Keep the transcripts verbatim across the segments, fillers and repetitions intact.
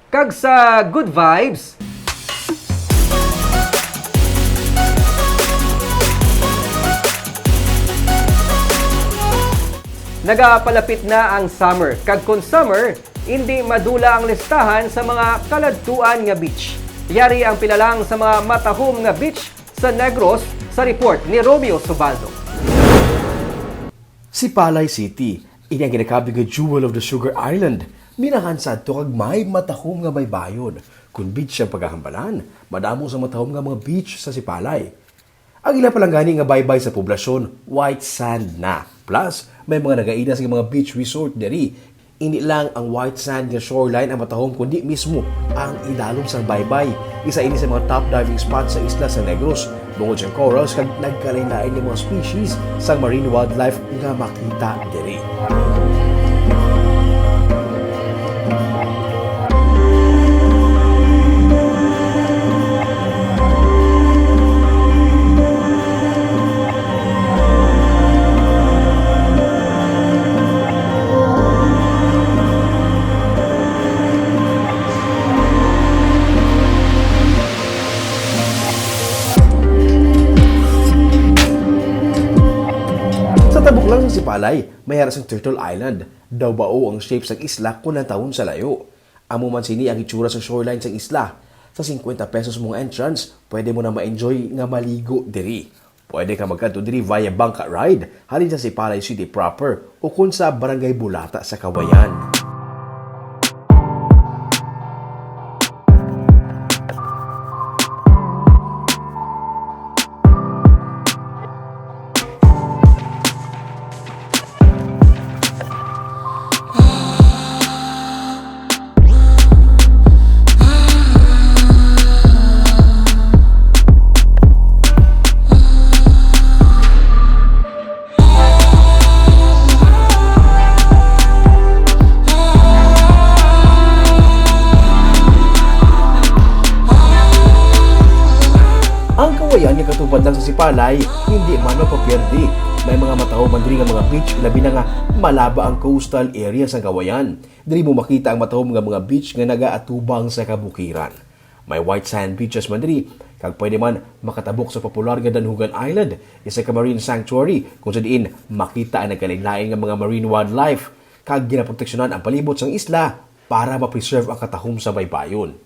Kag sa good vibes, nagapalapit na ang summer, kag kon summer, indi madula ang listahan sa mga kaladtuan nga beach. Yari ang pila lang sa mga matahom nga beach sa Negros sa report ni Romeo Subaldo. Sipalay City, ini ang ginakabig nga jewel of the Sugar Island. Minahan sa ato kag may matahom nga baybayon. Kung beach ang paghahambalan, madamo sa matahom nga mga beach sa Sipalay. Ang ila pa lang gani nga baybay sa poblasyon, white sand na. Plus, may mga nagaidas nga mga beach resort diri. Indi lang ang white sand nga shoreline ang matahom, kundi mismo ang idalom sang baybay. Isa ini sa mga top diving spot sa isla sa Negros, bungod sa corals kag nagkalain-lain nga mga species sang marine wildlife nga makita diri. Sa tabok lang sa Sipalay, may ara sang Turtle Island. Daw bao ang shape sang isla kon lantawon sa layo. Amo man sini ang itsura sa shoreline sang isla. Sa singkwenta pesos mo nga entrance, pwede mo na ma-enjoy nga maligo diri. Pwede ka magkadto diri via bangka ride halin sa Sipalay City proper ukon sa Barangay Bulata sa Cauayan. Ang Cauayan nga katupad lang sa Sipalay, hindi man mapapiyerde. May mga matahom man diri nga mga beach, labi na nga malaba ang coastal area sang Cauayan. Diri mo makita ang matahom nga mga beach nga nagaatubang sa kabukiran. May white sand beaches man diri, kag pwede man makatabok sa popular nga Danhugan Island, isa ka marine sanctuary kung sa diin makita ang nagkalain-lain nga mga marine wildlife, kag ginaproteksyonan ang palibot sang isla para ma-preserve ang katahom sa baybayon.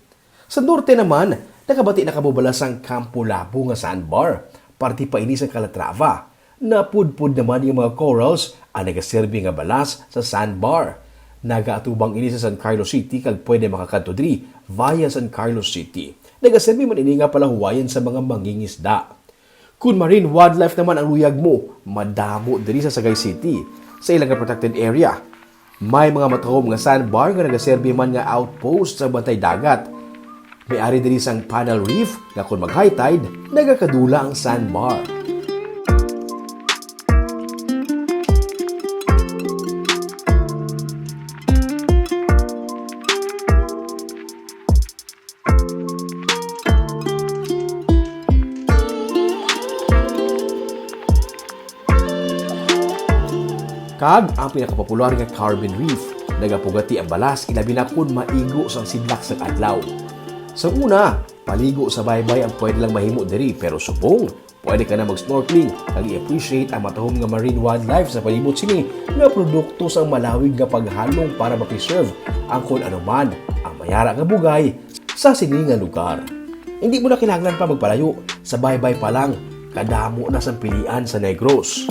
Sa norte naman, nakabati na kamo bala sang Campo Labo nga sandbar, parte pa ini sa Calatrava. Napudpod naman nga mga corals ang nagaserbi nga balas sa sandbar. Nagaatubang ini sa San Carlos City kag pwede makakadto diri via San Carlos City. Nagaserbi man ini nga palahuwayan sa mga mangingisda. Kon marine wildlife naman ang luyag mo, madamo diri sa Sagay City. Sa ilang nga protected area, may mga matahom nga sandbar nga nagaserbi man nga outpost sa bantay dagat. May ari diri sang Panel Reef nga kon mag-high tide, nagakadula ang sandbar. Kag ang pinakapopular nga Carbon Reef, nagapugati ang balas, ilabi na kon maigo sang sidlak sang adlaw. Sa una, paligo sa baybay ang pwede lang mahimo diri, pero subong pwede ka na mag-snorkeling kag i-appreciate ang matahom nga marine wildlife sa palibot sini nga produkto sang malawig nga paghalong para ma-preserve ang kon ano man ang mayara nga bugay sa sini nga lugar. Hindi mo na kinahanglan pa magpalayo, sa baybay pa lang kadamo na sang pilian sa Negros.